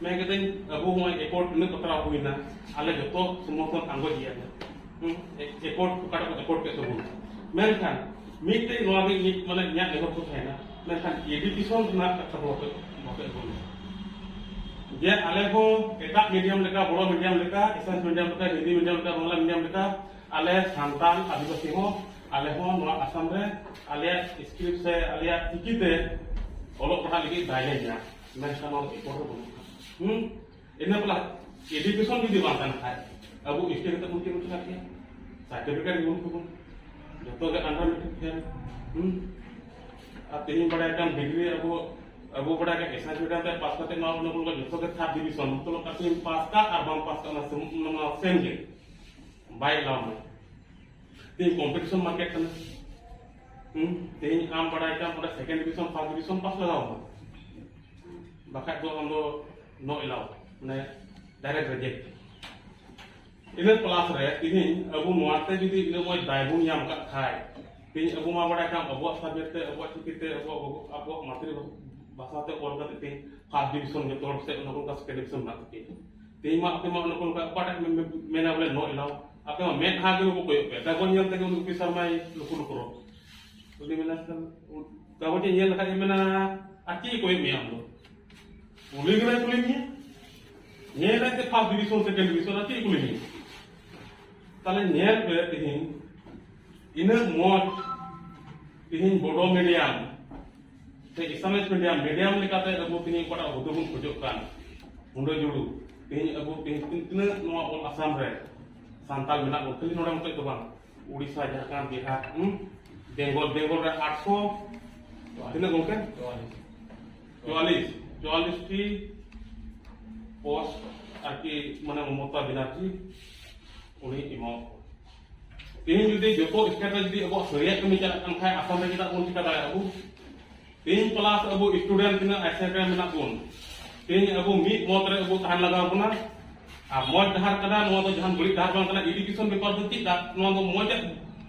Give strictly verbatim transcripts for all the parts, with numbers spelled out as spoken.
ᱢᱮᱱ ᱠᱮᱫᱟᱹᱧ, ᱟᱵᱚ ᱦᱚᱸᱜᱼᱚᱭ ᱮᱠᱚᱨᱰ ᱛᱤᱱᱟᱹᱜ ᱵᱟᱛᱨᱟᱣ ᱦᱩᱭᱱᱟ, ᱟᱞᱮ ᱡᱚᱛᱚ ᱥᱚᱢᱚᱨᱛᱷᱚᱱ ᱟᱸᱜᱚᱪ ᱜᱮᱭᱟ᱾ ᱦᱩᱸ, ᱮ-, ᱮᱠᱚᱨᱰ ᱚᱠᱟᱴᱟᱜ ᱠᱚ ᱮᱠᱚᱨᱰ ᱠᱮᱫ ᱛᱟᱵᱚᱱ᱾ ᱢᱮᱱᱠᱷᱟᱱ ᱢᱤᱫᱴᱮᱡ ᱱᱚᱣᱟ ᱜᱮ ᱤᱧ ᱢᱟᱱᱮ ᱤᱧᱟᱹᱜ ᱱᱮᱦᱚᱨ ᱠᱚ ᱛᱟᱦᱮᱱᱟ, ᱢᱮᱱᱠᱷᱟᱱ ᱮᱰᱩᱠᱮᱥᱚᱱ ᱨᱮᱱᱟᱜ ᱠᱟᱛᱷᱟ ᱫᱚ ᱵᱟᱯᱮ, ᱵᱟᱯᱮ ᱟᱹᱜᱩ ᱞᱮᱫᱟ᱾ ᱡᱮ ᱟᱞᱮ ᱦᱚᱸ ᱮᱴᱟᱜ ᱢᱤᱰᱤᱭᱟᱢ ᱞᱮᱠᱟ, ᱵᱚᱲᱚ ᱢᱤᱰᱤᱭᱟᱢ ᱞᱮᱠᱟ, ᱮᱥᱟᱱᱥ ᱢᱤᱰᱤᱭᱟᱢ ᱞᱮᱠᱟ, ᱦᱤᱱᱫᱤ ᱢᱤᱰᱤᱭᱟᱢ ᱞᱮᱠᱟ, ᱵᱟᱝᱞᱟ ᱢᱤᱰᱤᱭᱟᱢ ᱞᱮᱠᱟ, ᱟᱞᱮ ᱥᱟᱱᱛᱟᱲ ᱟᱹᱫᱤᱵᱟᱹᱥᱤ ᱦᱚᱸ, ᱟᱞᱮ ᱦᱚᱸ ᱱᱚᱣᱟ ᱟᱥᱟᱢ ᱨᱮ ᱟᱞᱮᱭᱟᱜ ᱥᱠᱨᱤᱯᱴ ᱥᱮ ᱟᱞᱮᱭᱟᱜ ᱪᱤᱠᱤ ᱛᱮ ᱚᱞᱚᱜ ᱯᱟᱲᱦᱟᱜ ᱞᱟᱹᱜᱤᱫ ᱫᱟᱭ ᱞᱮ ᱧᱟᱢᱟ, ᱢᱮᱱᱠᱷᱟᱱ ᱱᱚᱣᱟ ᱫᱚ ᱮᱠᱚᱨ ᱨᱮ ᱵᱟᱹᱱᱩᱜᱼᱟ᱾ ᱦᱩᱸ? ᱤᱱᱟᱹ ᱵᱚᱞᱟ ᱮᱰᱩᱠᱮᱥᱚᱱ ᱡᱩᱫᱤ ᱵᱟᱝ ᱛᱟᱦᱮᱱ ᱠᱷᱟᱡ, ᱟᱵᱚ ᱥᱴᱮᱴ ᱨᱮ ᱵᱚᱱ ᱪᱮᱫ ᱵᱚᱱ ᱪᱮᱠᱟ ᱠᱮᱭᱟ? ᱥᱟᱨᱴᱤᱯᱷᱤᱠᱮᱴ ᱜᱮ ᱵᱟᱹᱱᱩᱜ ᱛᱟᱵᱚᱱ, ᱡᱚᱛᱚ ᱜᱮ ᱟᱱᱰᱟᱨ ᱢᱮᱴᱨᱤᱠ ᱯᱷᱮᱞ᱾ ᱦᱩᱸ? ᱟᱨ ᱛᱮᱦᱮᱧ ᱵᱟᱲᱟᱭ ᱠᱟᱱ ᱰᱤᱜᱽᱨᱤ ᱟᱵᱚ, ᱟᱵᱚ ᱵᱟᱲᱟᱭ ᱠᱟᱱ ᱮᱥᱟᱭ ᱢᱤᱰᱤᱭᱟᱢ ᱛᱮ ᱯᱟᱥ ᱠᱟᱛᱮ ᱱᱚᱣᱟ ᱚᱱᱟ ᱠᱚ ᱡᱚᱛᱚ ᱜᱮ ᱛᱷᱟᱨᱰ ᱰᱤᱵᱤᱥᱚᱱ, ᱢᱚᱛᱞᱚᱵ ᱠᱟᱛᱮ ᱯᱟᱥ ᱠᱟᱜ ᱟᱨ ᱵᱟᱢ ᱯᱟᱥ ᱠᱟᱜ ᱚᱱᱟ ᱥᱮᱢ, ᱚᱱᱟ ᱥᱮᱢ ᱜᱮ, ᱵᱟᱭ ᱮᱞᱟᱣ ᱢᱟ᱾ ᱛᱮᱦᱮᱧ ᱠᱚᱢᱯᱤᱴᱤᱥᱚᱱ ᱢᱟᱨᱠᱮᱴ ᱠᱟᱱᱟ᱾ ᱦᱩᱸ? ᱛᱮᱦᱮᱧ ᱟᱢ ᱵᱟᱲᱟᱭ ᱠᱟᱱ ᱚᱸᱰᱮ ᱥᱮᱠᱮᱱᱰ ᱰᱤᱵᱤᱥᱚᱱ, ᱯᱷᱟᱨᱥᱴ ᱰᱤᱵᱤᱥᱚᱱ ᱯᱟᱥ ᱞᱟᱜᱟᱣ ᱟᱢᱟ, ᱵᱟᱠᱷᱟᱡ ᱫᱚ ᱟᱢ ᱫᱚ ᱱᱚ ᱮᱞᱟᱣ, ᱢᱟᱱᱮ ᱰᱟᱭᱨᱮᱠᱴ ᱨᱮᱡᱮᱠᱴ᱾ ᱤᱱᱟᱹ ᱯᱞᱟᱥ ᱨᱮ ᱛᱮᱦᱮᱧ ᱟᱵᱚ ᱱᱚᱣᱟ ᱛᱮ ᱡᱩᱫᱤ ᱤᱱᱟᱹ ᱢᱚᱡᱽ ᱫᱟᱭ ᱵᱚᱱ ᱧᱟᱢ ᱠᱟᱜ ᱠᱷᱟᱡ, ᱛᱮᱦᱮᱧ ᱟᱵᱚ ᱢᱟ ᱵᱟᱲᱟᱭ ᱠᱟᱱ ᱟᱵᱚᱣᱟᱜ ᱥᱟᱵᱡᱮᱠᱴ ᱛᱮ, ᱟᱵᱚᱣᱟᱜ ᱪᱤᱠᱤ ᱛᱮ, ᱟᱵᱚᱣᱟᱜ, ᱟᱵᱚᱣᱟᱜ ᱢᱟᱛᱨᱤ ᱵᱷᱟᱥᱟ ᱛᱮ ᱚᱞ ᱠᱟᱛᱮ ᱛᱮᱦᱮᱧ ᱯᱷᱟᱨᱥᱴ ᱰᱤᱵᱤᱥᱚᱱ ᱡᱚᱛᱚ ᱦᱚᱲ ᱥᱮ ᱚᱱᱟ ᱠᱚ ᱥᱮᱠᱮᱱᱰ ᱰᱤᱵᱤᱥᱚᱱ ᱢᱮᱱᱟᱜ ᱛᱟᱯᱮᱭᱟ᱾ ᱛᱮᱦᱮᱧ ᱢᱟ ᱟᱯᱮ ᱢᱟ ᱚᱱᱟ ᱠᱚ ᱚᱠᱟᱴᱟᱜ ᱢᱮ-, ᱢᱮ-, ᱢᱮᱱᱟ ᱵᱚᱞᱮ ᱱᱚ ᱮᱞᱟᱣ, ᱟᱯᱮ ᱢᱟ ᱢᱮᱫᱦᱟ ᱜᱮ ᱵᱟᱠᱚ ᱠᱚᱭᱚᱜ ᱯᱮ, ᱠᱟᱜᱚᱡᱽ ᱧᱮᱞ ᱛᱮᱜᱮ ᱩᱱᱤ ᱚᱯᱷᱤᱥᱟᱨ ᱢᱟᱭ ᱞᱩᱠᱩ ᱞᱩᱠᱩ ᱨᱚᱲ᱾ ᱩᱱᱤ ᱢᱮᱱᱟ, ᱠᱟᱜᱚᱡᱽ ᱮ ᱧᱮᱞ ᱞᱮᱠᱷᱟᱡ ᱮ ᱢᱮᱱᱟ, "ᱟᱨ ᱪᱮᱫ ᱮ ᱠᱚᱭᱚᱜ ᱢᱮᱭᱟ ᱟᱢ ᱫᱚ? ᱠᱩᱞᱤ ᱜᱮ ᱵᱟᱭ ᱠᱩᱞᱤ ᱢᱮᱭᱟ, ᱧᱮᱞ ᱞᱮᱫ ᱛᱮ ᱯᱷᱟᱨᱥᱴ ᱰᱤᱵᱤᱥᱚᱱ, ᱥᱮᱠᱮᱱᱰ ᱰᱤᱵᱤᱥᱚᱱ, ᱟᱨ ᱪᱮᱫ ᱮ ᱠᱩᱞᱤ ᱢᱮᱭᱟ?" ᱛᱟᱦᱞᱮ ᱧᱮᱞ ᱯᱮ ᱛᱮᱦᱮᱧ, ᱤᱱᱟᱹᱜ ᱢᱚᱡᱽ ᱛᱮᱦᱮᱧ ᱵᱚᱰᱚ ᱢᱤᱰᱤᱭᱟᱢ ᱥᱮ ᱮᱥᱟᱢᱤᱥ ᱢᱤᱰᱤᱭᱟᱢ, ᱢᱤᱰᱤᱭᱟᱢ ᱞᱮᱠᱟᱛᱮ ᱟᱵᱚ ᱛᱮᱦᱮᱧ ᱚᱠᱟᱴᱟᱜ ᱦᱩᱫᱟᱹ ᱵᱚᱱ ᱠᱷᱚᱡᱚᱜ ᱠᱟᱱ, ᱢᱩᱰᱟᱹ ᱡᱩᱲᱩ, ᱛᱮᱦᱮᱧ ᱟᱵᱚ ᱛᱮᱦᱮᱧ ᱛᱤᱱ-, ᱛᱤᱱᱟᱹᱜ ᱱᱚᱣᱟ ᱚᱞ ᱟᱥᱟᱢ ᱨᱮ ᱥᱟᱱᱛᱟᱲ ᱢᱮᱱᱟᱜ ᱵᱚᱱ, ᱠᱷᱟᱹᱞᱤ ᱱᱚᱰᱮ ᱢᱚᱛᱚᱡ ᱫᱚ ᱵᱟᱝ, ᱩᱲᱤᱥᱥᱟ, ᱡᱷᱟᱲᱠᱷᱚᱸᱰ, ᱵᱤᱦᱟᱨ, ᱦᱩᱸ, ᱵᱮᱝᱜᱚᱞ, ᱵᱮᱝᱜᱚᱞ ᱨᱮ ᱟᱴᱥᱚ, ᱛᱤᱱᱟᱹᱜ ᱜᱚᱝᱠᱮ? ᱪᱩᱣᱟᱞᱤᱥ, ᱪᱩᱣᱟᱞᱤᱥ ᱴᱤ ᱯᱳᱥᱴ ᱟᱨᱠᱤ, ᱢᱟᱱᱮ, ᱢᱚᱢᱚᱛᱟ ᱵᱮᱱᱟᱨᱡᱤ ᱩᱱᱤ ᱮᱢᱟᱣ ᱠᱚᱣᱟ᱾ ᱛᱮᱦᱮᱧ ᱡᱩᱫᱤ ᱡᱚᱛᱚ ᱥᱴᱮᱴ ᱨᱮ ᱡᱩᱫᱤ ᱟᱵᱚᱣᱟᱜ ᱥᱟᱹᱨᱤᱭᱟᱜ ᱠᱟᱹᱢᱤ ᱪᱟᱞᱟᱜ ᱠᱟᱱ ᱠᱷᱟᱡ, ᱟᱥᱟᱢ ᱨᱮ ᱪᱮᱫᱟᱜ ᱵᱚᱱ ᱪᱤᱠᱟ ᱫᱟᱲᱮᱭᱟᱜᱼᱟ ᱟᱵᱚ? ᱛᱮᱦᱮᱧ ᱯᱞᱟᱥ ᱟᱵᱚ ᱥᱴᱩᱰᱮᱱᱴ ᱛᱤᱱᱟᱹᱜ ᱟᱭᱥᱮ ᱨᱮ ᱢᱮᱱᱟᱜ ᱵᱚᱱ, ᱛᱮᱦᱮᱧ ᱟᱵᱚ ᱢᱤᱫ ᱢᱚᱛ ᱨᱮ ᱟᱵᱚ ᱛᱟᱦᱮᱱ ᱞᱟᱜᱟᱣ ᱵᱚᱱᱟ᱾ ᱟᱨ ᱢᱚᱡᱽ ᱰᱟᱦᱟᱨ ᱠᱟᱱᱟ, ᱱᱚᱣᱟ ᱫᱚ ᱡᱟᱦᱟᱱ ᱵᱟᱹᱲᱤᱡ ᱰᱟᱦᱟᱨ ᱵᱟᱝ ᱠᱟᱱᱟ᱾ ᱮᱰᱩᱠᱮᱥᱚᱱ ᱵᱮᱯᱟᱨ ᱫᱚ ᱪᱮᱫ ᱠᱟ-, ᱱᱚᱣᱟ ᱫᱚ ᱢᱚᱡᱽ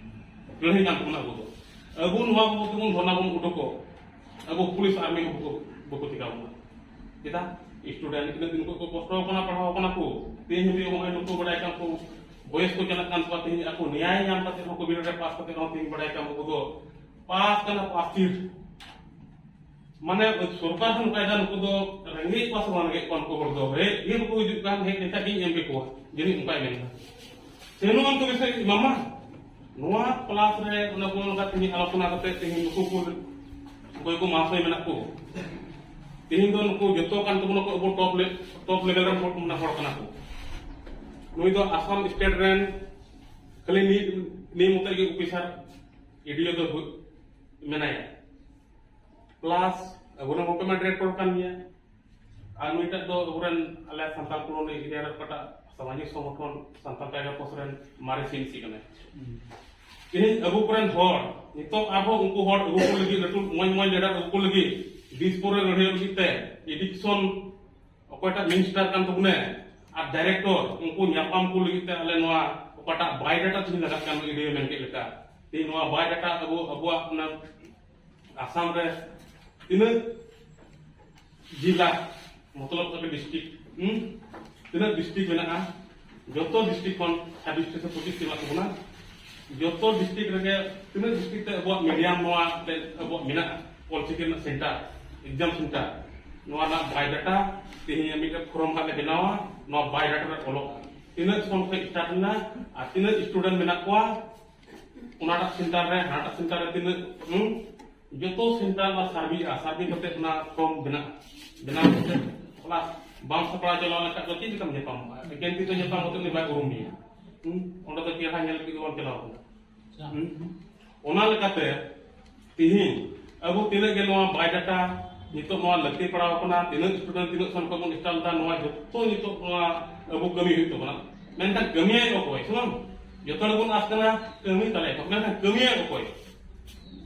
ᱞᱟᱹᱲᱦᱟᱹᱭ ᱠᱟᱱ ᱛᱟᱵᱚᱱᱟ ᱟᱵᱚ ᱫᱚ᱾ ᱟᱵᱚ ᱱᱚᱣᱟ ᱵᱟᱵᱚᱫ ᱛᱮᱵᱚᱱ ᱫᱷᱚᱨᱱᱟ ᱵᱚᱱ ᱩᱰᱩᱠᱚᱜ, ᱟᱵᱚ ᱯᱩᱞᱤᱥ ᱟᱨᱢᱤ ᱵᱟᱠᱚ, ᱵᱟᱠᱚ ᱪᱤᱠᱟ ᱵᱚᱱᱟ᱾ ᱪᱮᱫᱟᱜ? ᱥᱴᱩᱰᱮᱱᱴ ᱛᱤᱱᱟᱹᱜ ᱫᱤᱱ ᱠᱷᱚᱱ ᱠᱚ ᱠᱚᱥᱴᱚ ᱠᱟᱱᱟ, ᱯᱟᱲᱦᱟᱣ ᱠᱟᱱᱟ ᱠᱚ, ᱛᱮᱦᱮᱧ ᱦᱟᱹᱵᱤᱡ ᱱᱚᱜᱼᱚᱭ ᱱᱩᱠᱩ ᱵᱟᱰᱟᱭ ᱠᱟᱱ ᱠᱚ ᱵᱚᱭᱮᱥ ᱠᱚ ᱪᱟᱞᱟᱜ ᱠᱟᱱ ᱛᱟᱠᱚᱣᱟ, ᱛᱮᱦᱮᱧ ᱟᱠᱚ ᱱᱮᱭᱟᱭ ᱧᱟᱢ ᱠᱟᱛᱮ ᱦᱚᱸ ᱠᱚ ᱵᱤᱱᱤᱰ ᱨᱮ ᱯᱟᱥ ᱠᱟᱛᱮ ᱨᱮᱦᱚᱸ ᱛᱮᱦᱮᱧ ᱵᱟᱰᱟᱭ ᱠᱟᱱ ᱩᱱᱠᱩ ᱫᱚ ᱯᱟᱥ ᱠᱟᱱᱟ ᱯᱟᱥ ᱛᱷᱤᱨ᱾ ᱢᱟᱱᱮ ᱥᱚᱨᱠᱟᱨ ᱦᱚᱸ ᱱᱚᱝᱠᱟᱭ ᱫᱟ, ᱱᱩᱠᱩ ᱫᱚ ᱨᱮᱸᱜᱮᱡ ᱠᱚᱣᱟ ᱥᱮ ᱵᱟᱝ ᱨᱮᱸᱜᱮᱡ ᱠᱚᱣᱟ, ᱱᱩᱠᱩ ᱦᱚᱲ ᱫᱚ ᱦᱮᱡ ᱜᱮ ᱵᱟᱠᱚ ᱦᱤᱡᱩᱜ ᱠᱟᱱ, ᱦᱮᱡ ᱞᱮᱱᱠᱷᱟᱱ ᱜᱤᱧ ᱮᱢ ᱠᱮᱠᱚᱣᱟ, ᱡᱟᱹᱱᱤᱡ ᱚᱱᱠᱟᱭ ᱢᱮᱱᱫᱟ᱾ ᱥᱮᱱᱚᱜ ᱟᱢ ᱛᱚᱵᱮ ᱥᱮ ᱢᱟᱢᱟ, ᱱᱚᱣᱟ ᱠᱞᱟᱥ ᱨᱮ ᱚᱱᱟ ᱠᱚ ᱱᱚᱝᱠᱟ ᱛᱮᱦᱮᱧ ᱟᱞᱳᱪᱚᱱᱟ ᱠᱟᱛᱮ ᱛᱮᱦᱮᱧ ᱱᱩᱠᱩ ᱠᱚ ᱚᱠᱚᱭ ᱠᱚ ᱢᱟᱦᱟᱥᱚᱭ ᱢᱮᱱᱟᱜ ᱠᱚ, ᱛᱮᱦᱮᱧ ᱫᱚ ᱱᱩᱠᱩ ᱡᱚᱛᱚ ᱠᱟᱱ ᱛᱟᱵᱚᱱᱟ ᱠᱚ ᱟᱵᱚ ᱴᱚᱯ ᱞᱮ-, ᱴᱚᱯ ᱞᱮᱵᱮᱞ ᱨᱮᱱ ᱦᱚᱲ, ᱢᱟᱱᱮ ᱦᱚᱲ ᱠᱟᱱᱟ ᱠᱚ᱾ ᱱᱩᱭ ᱫᱚ ᱟᱥᱟᱢ ᱥᱴᱮᱴ ᱨᱮᱱ ᱠᱷᱟᱹᱞᱤ ᱱᱤ-, ᱱᱤᱭᱟᱹ ᱢᱚᱛᱚᱡ ᱜᱮ ᱚᱯᱷᱤᱥᱟᱨ, ᱮᱰᱤᱳ ᱫᱚ ᱦᱩ-, ᱢᱮᱱᱟᱭᱟ᱾ ᱯᱞᱟᱥ ᱟᱵᱚᱨᱮᱱ ᱜᱚᱢᱠᱮ ᱢᱟ ᱰᱤᱨᱮᱠᱴᱚᱨ ᱠᱟᱱ ᱜᱮᱭᱟ᱾ ᱟᱨ ᱱᱩᱭᱴᱟᱜ ᱫᱚ ᱟᱵᱚᱨᱮᱱ ᱟᱞᱮ ᱥᱟᱱᱛᱟᱲ ᱠᱚᱞᱳᱱᱤ ᱮᱨᱤᱭᱟ ᱨᱮ ᱚᱠᱟᱴᱟᱜ ᱥᱟᱢᱟᱡᱤᱠ ᱥᱚᱝᱜᱚᱴᱷᱚᱱ ᱥᱟᱱᱛᱟᱲ ᱴᱟᱭᱜᱟᱨ ᱯᱷᱳᱨᱥ ᱨᱮᱱ ᱢᱟᱨᱮ ᱥᱤ ᱮᱢ ᱥᱤ ᱠᱟᱱᱟᱭ᱾ ᱛᱮᱦᱮᱧ ᱟᱵᱚ ᱠᱚᱨᱮᱱ ᱦᱚᱲ ᱱᱤᱛᱚᱜ ᱟᱨᱦᱚᱸ ᱩᱱᱠᱩ ᱦᱚᱲ ᱟᱹᱜᱩ ᱠᱚ ᱞᱟᱹᱜᱤᱫ, ᱞᱟᱹᱴᱩ ᱢᱚᱡᱽ ᱢᱚᱡᱽ ᱞᱤᱰᱟᱨ ᱟᱹᱜᱩ ᱠᱚ ᱞᱟᱹᱜᱤᱫ, ᱰᱤᱥᱯᱳᱨ ᱨᱮ ᱞᱟᱹᱲᱦᱟᱹᱭ ᱞᱟᱹᱜᱤᱫ ᱛᱮ ᱮᱰᱤᱠᱥᱚᱱ ᱚᱠᱚᱭᱴᱟᱜ ᱢᱤᱱᱤᱥᱴᱟᱨ ᱠᱟᱱ ᱛᱟᱵᱚᱱᱟᱭ ᱟᱨ ᱰᱟᱭᱨᱮᱠᱴᱚᱨ, ᱩᱱᱠᱩ ᱧᱟᱯᱟᱢ ᱠᱚ ᱞᱟᱹᱜᱤᱫ ᱛᱮ ᱟᱞᱮ ᱱᱚᱣᱟ ᱚᱠᱟᱴᱟᱜ ᱵᱟᱭᱳᱰᱟᱴᱟ ᱛᱮᱦᱮᱧ ᱞᱟᱜᱟᱜ ᱠᱟᱱ ᱤᱰᱤᱭᱳ ᱢᱮᱱ ᱠᱮᱫ ᱞᱮᱠᱟ, ᱛᱮᱦᱮᱧ ᱱᱚᱣᱟ ᱵᱟᱭᱳᱰᱟᱴᱟ ᱟᱵᱚ ᱟᱵᱚᱣᱟᱜ ᱚᱱᱟ ᱟᱥᱟᱢ ᱨᱮ ᱛᱤᱱᱟᱹᱜ ᱡᱮᱞᱟ, ᱢᱚᱛᱞᱚᱵ ᱛᱟᱯᱮ ᱰᱤᱥᱴᱨᱤᱠᱴ, ᱦᱩᱸ? ᱛᱤᱱᱟᱹᱜ ᱰᱤᱥᱴᱨᱤᱠᱴ ᱢᱮᱱᱟᱜᱼᱟ? ᱡᱚᱛᱚ ᱰᱤᱥᱴᱨᱤᱠᱴ ᱠᱷᱚᱱ ᱪᱷᱟᱵᱵᱤᱥ ᱴᱤ ᱥᱮ ᱯᱚᱸᱪᱤᱥ ᱴᱤ ᱢᱮᱱᱟᱜ ᱛᱟᱵᱚᱱᱟ᱾ ᱡᱚᱛᱚ ᱰᱤᱥᱴᱨᱤᱠᱴ ᱨᱮᱜᱮ ᱛᱤᱱᱟᱹᱜ ᱰᱤᱥᱴᱨᱤᱠᱴ ᱛᱮ ᱟᱵᱚᱣᱟᱜ ᱢᱤᱰᱤᱭᱟᱢ ᱱᱚᱣᱟ ᱛᱮ ᱟᱵᱚᱣᱟᱜ ᱢᱮᱱᱟᱜᱼᱟ, ᱚᱞᱪᱤᱠᱤ ᱨᱮᱱᱟᱜ ᱥᱮᱱᱴᱟᱨ, ᱮᱠᱡᱟᱢ ᱥᱮᱱᱴᱟᱨ, ᱱᱚᱣᱟ ᱨᱮᱱᱟᱜ ᱵᱟᱭᱳᱰᱟᱴᱟ ᱛᱮᱦᱮᱧ ᱢᱤᱫᱴᱮᱱ ᱯᱷᱚᱨᱚᱢ ᱦᱟᱸᱜ ᱞᱮ ᱵᱮᱱᱟᱣᱟ, ᱱᱚᱣᱟ ᱵᱟᱭᱳᱰᱟᱴᱟ ᱨᱮ ᱚᱞᱚᱜᱼᱟ ᱛᱤᱱᱟᱹᱜ ᱠᱷᱚᱱ ᱠᱷᱚᱱ ᱥᱴᱟᱨᱴ ᱞᱮᱱᱟ ᱟᱨ ᱛᱤᱱᱟᱹᱜ ᱥᱴᱩᱰᱮᱱᱴ ᱢᱮᱱᱟᱜ ᱠᱚᱣᱟ, ᱚᱱᱟᱴᱟᱜ ᱥᱮᱱᱴᱟᱨ ᱨᱮ, ᱦᱟᱱᱟᱴᱟᱜ ᱥᱮᱱᱴᱟᱨ ᱨᱮ ᱛᱤᱱᱟᱹᱜ, ᱦᱩᱸ? ᱡᱚᱛᱚ ᱥᱮᱱᱴᱟᱨ ᱚᱱᱟ ᱥᱟᱨᱵᱷᱮᱜᱼᱟ, ᱥᱟᱨᱵᱷᱮ ᱠᱟᱛᱮ ᱚᱱᱟ ᱯᱷᱚᱨᱚᱢ ᱵᱮᱱᱟᱜᱼᱟ᱾ ᱵᱮᱱᱟᱣ ᱠᱟᱛᱮ ᱠᱞᱟᱥ ᱵᱟᱝ ᱥᱟᱯᱲᱟᱣ ᱪᱟᱞᱟᱣ ᱞᱮᱱᱠᱷᱟᱱ ᱫᱚ ᱪᱮᱫ ᱞᱮᱠᱟᱢ ᱧᱟᱯᱟᱢᱚᱜᱼᱟ? ᱮᱠᱮᱱ ᱛᱤ ᱛᱮ ᱧᱟᱯᱟᱢ ᱠᱟᱛᱮ ᱩᱱᱤ ᱵᱟᱭ ᱩᱨᱩᱢ ᱢᱮᱭᱟ᱾ ᱦᱩᱸ? ᱚᱸᱰᱮ ᱫᱚ ᱪᱮᱦᱨᱟ ᱧᱮᱞ ᱞᱟᱹᱜᱤᱫ ᱫᱚ ᱵᱟᱢ ᱪᱟᱞᱟᱣ ᱠᱟᱱᱟ᱾ ᱦᱩᱸ? ᱚᱱᱟ ᱞᱮᱠᱟᱛᱮ ᱛᱤᱦᱤᱧ ᱟᱵᱚ ᱛᱤᱱᱟᱹᱜ ᱜᱮ ᱱᱚᱣᱟ ᱵᱟᱭᱳᱰᱟᱴᱟ ᱱᱤᱛᱚᱜ ᱱᱚᱣᱟ ᱞᱟᱹᱠᱛᱤ ᱯᱟᱲᱟᱣ ᱠᱟᱱᱟ, ᱛᱤᱱᱟᱹᱜ ᱥᱴᱩᱰᱮᱱᱴ ᱛᱤᱱᱟᱹᱜ ᱥᱚᱝᱠᱷᱚ ᱵᱚᱱ ᱥᱴᱟᱨᱴ ᱞᱮᱫᱟ, ᱱᱚᱣᱟ ᱡᱚᱛᱚ ᱱᱤᱛᱚᱜ ᱱᱚᱣᱟ ᱟᱵᱚ ᱠᱟᱹᱢᱤ ᱦᱩᱭᱩᱜ ᱛᱟᱵᱚᱱᱟ᱾ ᱢᱮᱱᱠᱷᱟᱱ ᱠᱟᱹᱢᱤᱭᱟᱭ ᱚᱠᱚᱭ? ᱥᱮ ᱵᱟᱝ? ᱡᱚᱛᱚ ᱦᱚᱲ ᱵᱚᱱ ᱟᱥ ᱠᱟᱱᱟ ᱠᱟᱹᱢᱤ ᱛᱟᱞᱮ ᱠᱚ, ᱢᱮᱱᱠᱷᱟᱱ ᱠᱟᱹᱢᱤᱭᱟᱭ ᱚᱠᱚᱭ?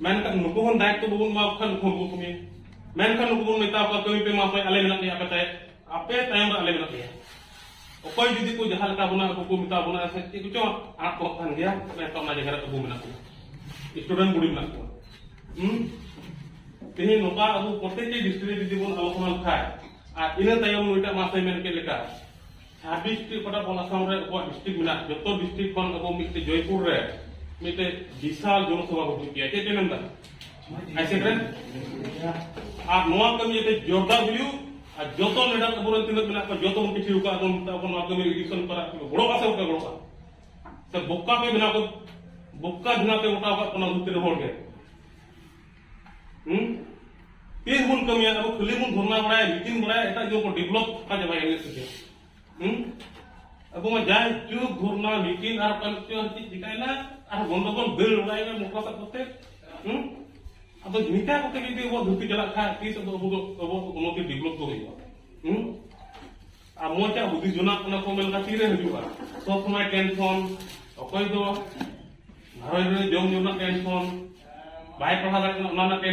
ᱢᱮᱱᱠᱷᱟᱱ ᱱᱩᱠᱩ ᱦᱚᱸ ᱫᱟᱭᱤᱛᱛᱚ ᱵᱟᱵᱚᱱ ᱮᱢᱟ ᱠᱚ ᱠᱷᱟᱱ ᱱᱩᱠᱩ ᱦᱚᱸ ᱵᱟᱠᱚ ᱠᱟᱹᱢᱤᱭᱟ᱾ ᱢᱮᱱᱠᱷᱟᱱ ᱱᱩᱠᱩ ᱵᱚᱱ ᱢᱮᱛᱟ ᱠᱚᱣᱟ, "ᱠᱟᱹᱢᱤ ᱯᱮ ᱢᱟ ᱦᱚᱭ, ᱟᱞᱮ ᱢᱮᱱᱟᱜ ᱞᱮᱭᱟ ᱟᱯᱮ ᱛᱟᱭ-, ᱟᱯᱮ ᱛᱟᱭᱚᱢ ᱨᱮ ᱟᱞᱮ ᱢᱮᱱᱟᱜ ᱞᱮᱭᱟ᱾" ᱚᱠᱚᱭ ᱡᱩᱫᱤ ᱠᱚ ᱡᱟᱦᱟᱸ ᱞᱮᱠᱟ ᱵᱚᱱᱟ, ᱟᱵᱚ ᱠᱚ ᱢᱮᱛᱟ ᱵᱚᱱᱟ ᱥᱮ ᱪᱮᱫ ᱠᱚᱪᱚ, ᱟᱲᱟᱜ ᱠᱚ ᱠᱟᱱ ᱜᱮᱭᱟ, ᱢᱮᱱᱠᱷᱟᱱ ᱚᱱᱟ ᱡᱟᱭᱜᱟ ᱨᱮ ᱟᱵᱚ ᱢᱮᱱᱟᱜ ᱵᱚᱱᱟ, ᱥᱴᱩᱰᱮᱱᱴ ᱵᱚᱰᱤ ᱢᱮᱱᱟᱜ ᱠᱚᱣᱟ᱾ ᱦᱩᱸ? ᱛᱮᱦᱮᱧ ᱱᱚᱝᱠᱟ ᱟᱵᱚ ᱯᱨᱚᱛᱮᱠᱴᱤ ᱰᱤᱥᱴᱨᱤᱠᱴ ᱨᱮ ᱡᱩᱫᱤ ᱵᱚᱱ ᱟᱞᱳᱪᱚᱱᱟ ᱞᱮᱠᱷᱟᱡ, ᱟᱨ ᱤᱱᱟᱹ ᱛᱟᱭᱚᱢ ᱱᱩᱭᱴᱟᱜ ᱢᱟᱥᱮ ᱢᱮᱱ ᱠᱮᱫ ᱞᱮᱠᱟ, ᱪᱷᱟᱵᱵᱤᱥ ᱴᱤ ᱚᱠᱟᱴᱟᱜ ᱵᱚᱞ ᱟᱥᱟᱢ ᱨᱮ ᱟᱵᱚᱣᱟᱜ ᱰᱤᱥᱴᱨᱤᱠᱴ ᱢᱮᱱᱟᱜ, ᱡᱚᱛᱚ ᱰᱤᱥᱴᱨᱤᱠᱴ ᱠᱷᱚᱱ ᱟᱵᱚ ᱢᱤᱫᱴᱮᱡ ᱡᱚᱭᱯᱩᱨ ᱨᱮ ᱢᱤᱫᱴᱮᱡ ᱵᱤᱥᱟᱞ ᱡᱚᱱᱚᱥᱚᱵᱷᱟ ᱵᱚ ᱦᱩᱭ ᱦᱚᱪᱚᱭᱟ᱾ ᱪᱮᱫ ᱯᱮ ᱢᱮᱱᱫᱟ? ᱟᱭ ᱥᱮᱴ ᱨᱮ? ᱟᱨ ᱱᱚᱣᱟ ᱠᱟᱹᱢᱤ ᱡᱟᱛᱮ ᱡᱳᱨᱫᱟᱨ ᱦᱩᱭᱩᱜ, ᱟᱨ ᱡᱚᱛᱚ ᱞᱤᱰᱟᱨ ᱟᱵᱚᱨᱮᱱ ᱛᱤᱱᱟᱹᱜ ᱢᱮᱱᱟᱜ ᱠᱚᱣᱟ, ᱡᱚᱛᱚ ᱵᱚᱱ ᱠᱤᱪᱷᱩ ᱟᱠᱟᱫ ᱵᱚᱱ, ᱢᱮᱛᱟ ᱠᱚ ᱱᱚᱣᱟ ᱠᱟᱹᱢᱤ ᱨᱮ ᱮᱰᱤᱠᱥᱚᱱ ᱯᱟᱨᱟ ᱜᱚᱲᱚᱜᱼᱟ ᱥᱮ ᱵᱟᱯᱮ ᱜᱚᱲᱚᱜᱼᱟ? ᱥᱮ ᱵᱚᱠᱟ ᱯᱮ ᱵᱮᱱᱟᱣ ᱠᱚ, ᱵᱚᱠᱟ ᱵᱮᱱᱟᱣ ᱯᱮ ᱜᱚᱴᱟ ᱟᱠᱟᱫ ᱵᱚᱱᱟ ᱫᱷᱩᱨᱛᱤ ᱨᱮ ᱦᱚᱲ ᱜᱮ᱾ ᱦᱩᱸ? ᱛᱤᱥ ᱵᱚᱱ ᱠᱟᱹᱢᱤᱭᱟ? ᱟᱵᱚ ᱠᱷᱟᱹᱞᱤ ᱵᱚᱱ ᱫᱷᱚᱨᱱᱟ ᱵᱟᱲᱟᱭᱟ, ᱢᱤᱴᱤᱝ ᱵᱟᱲᱟᱭᱟ, ᱮᱴᱟᱜ ᱡᱚ ᱠᱚ ᱰᱮᱵᱷᱞᱚᱯ ᱠᱟ ᱪᱟᱵᱟᱭᱟ ᱤᱱᱟᱹᱜ ᱛᱮᱜᱮ᱾ ᱦᱩᱸ? ᱟᱵᱚ ᱢᱟ ᱡᱟᱭ ᱪᱩᱯ ᱫᱷᱚᱨᱱᱟ, ᱢᱤᱴᱤᱝ ᱟᱨ ᱚᱠᱟ ᱪᱚ ᱪᱮᱫ ᱪᱤᱠᱟᱭᱱᱟ, ᱟᱨ ᱵᱚᱱᱫᱚ ᱵᱚᱱ ᱫᱟᱹᱲ ᱵᱟᱲᱟᱭᱟ ᱢᱚᱴᱚᱨ ᱥᱟᱭᱠᱮᱞ ᱠᱚᱛᱮ᱾ ᱦᱩᱸ? ᱟᱫᱚ ᱱᱤᱝᱠᱟ ᱠᱟᱛᱮ ᱡᱩᱫᱤ ᱟᱵᱚᱣᱟᱜ ᱫᱷᱩᱨᱛᱤ ᱪᱟᱞᱟᱜ ᱠᱷᱟᱡ, ᱛᱤᱥ ᱟᱫᱚ ᱟᱵᱚ ᱫᱚ, ᱟᱵᱚᱣᱟᱜ ᱫᱚ ᱩᱱᱱᱚᱛᱤ ᱰᱮᱵᱷᱞᱚᱯ ᱫᱚ ᱦᱩᱭᱩᱜᱼᱟ? ᱦᱩᱸ? ᱟᱨ ᱢᱚᱡᱽ ᱟᱜ ᱦᱩᱫᱤᱥ ᱡᱚᱱᱟᱜ ᱠᱟᱱᱟ ᱠᱚ ᱢᱮᱱ ᱠᱟᱛᱮ ᱛᱤᱨᱮ ᱦᱤᱡᱩᱜᱼᱟ? ᱥᱚᱵ ᱥᱚᱢᱚᱭ ᱴᱮᱱᱥᱚᱱ, ᱚᱠᱚᱭ ᱫᱚ ᱜᱷᱟᱨᱚᱸᱡᱽ ᱨᱮ ᱡᱚᱢ ᱧᱩ ᱨᱮᱱᱟᱜ ᱴᱮᱱᱥᱚᱱ, ᱵᱟᱭ ᱯᱟᱲᱦᱟᱣ ᱫᱟᱲᱮᱭᱟᱜ ᱠᱟᱱᱟ ᱚᱱᱟ ᱨᱮᱱᱟᱜ ᱴᱮᱱᱥᱚᱱ᱾